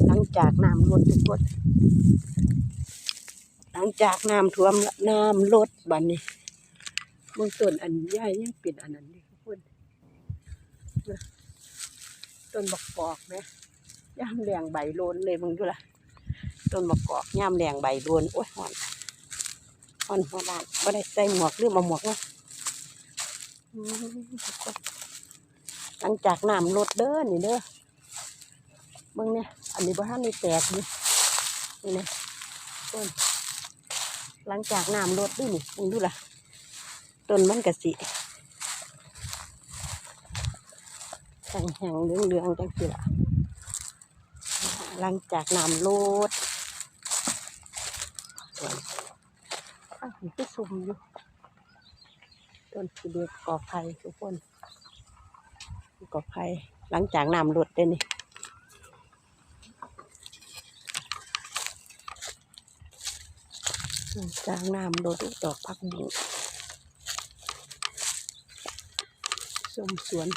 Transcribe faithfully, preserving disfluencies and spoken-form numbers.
หลังจากน้ำลดทุกคน หลังจากน้ำท่วมละ น้ำลดบัดนี้ เบิ่งต้นอันใหญ่ยังเป็นอันนั้นอยู่ทุกคน ต้นบักกอกแหม ยามแล้งใบโลนเลย เบิ่งดูล่ะ ต้นบักกอกยามแล้งใบโลน โอ้ย ฮ้อน ฮ้อนหัวล้าน บ่ได้ใส่หมวก ลืมเอาหมวกมา อืม ทุกคน หลังจากน้ำลดเด้อนี่เด้อ เบิ่งเนี่ย อันนี้บ่ทันได้แตกอยู่ นี่นะ ต้น หลังจากน้ำลดเด้อนี่ เบิ่งดูล่ะ ต้นมันกะสิแห้งๆ เหลืองๆ จังซี่ล่ะ หลังจากน้ำลด อ้าว มันคือซุ่มอยู่ ต้นขี้เหล็ก กอไผ่ทุกคน กอไผ่ หลังจากน้ำลดเด้อนี่ หลังจากน้ำลด ดอกผักบุ้ง ชมสวน